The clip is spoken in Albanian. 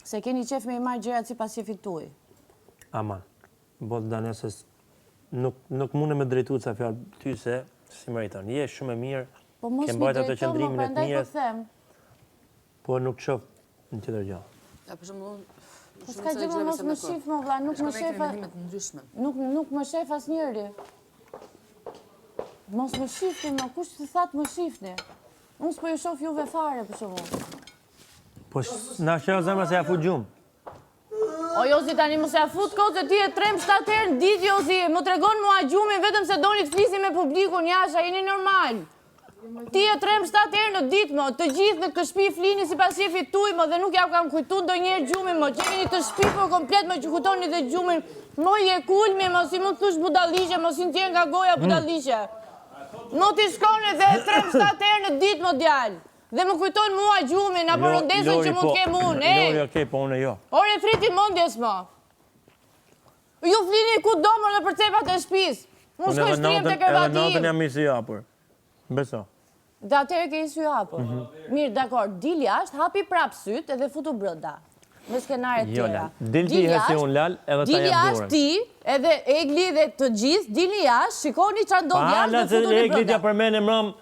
Se keni qef me i marrë gjërat sipas qefit tuaj. Aman. Boll tani se nuk nuk mundem me drejtu ca fjalë ty se s'i meriton. Je shumë e mirë. Po mos Ke m'i mbajt atë drejto më, qëndrimin e të prandaj po mirës. them. Po nuk shoh në tjetër gjë. Ja për shembull unë Po s'ka gjë më mos më shif mo vlla, nuk më shef. Mendime të ndryshme. Nuk nuk më shef asnjëri. Mos më shifni më, kush të tha të më shifni? Unë s'po ju shoh juve fare për shembull. Po na sheh zemra se ja fut gjumë. O Jozi tani mos ja fut kot se ti e tremb 7 herë në ditë Jozi, më tregon mua gjumin vetëm se doni të flisni me publikun jashtë, a jeni normal? Ti e tremb 7 herë në ditë mo, të gjithë në këtë shtëpi flini sipas qefit tuaj mo dhe nuk ja kam kujtu ndonjëherë gjumin mo, që jeni të shpifur komplet mo që kujtoni dhe gjumin. Mo je kulmi mo, si mund të thush budalliqe, mo si nxjerr nga goja budalliqe. Mo ti shkon edhe e tremb 7 herë në ditë mo djalë. Dhe më kujton mua gjumin apo rëndesën që mund të kem unë, ej! Lori okej, po unë jo. Ore friti mendjes mo. Ju flini kudo mo nëpër cepat e shtëpisë. Unë shkoj shtrihem te krevati im. Edhe natën jam i sy hapur. Beso. Dhe atëherë ke i sy hapur. Mhm. Mirë, dakor, dil jashtë, hapi prap sytë edhe futu brenda. Me skenare të jo, tjera. Dil ti si unë lal, edhe ta jap dorën. Dil jashtë ti, edhe Egli dhe të gjithë, dilni jashtë, shikoni çfarë ndodh jashtë dhe futuni brenda. Pa, Egli t'ja përmende mram.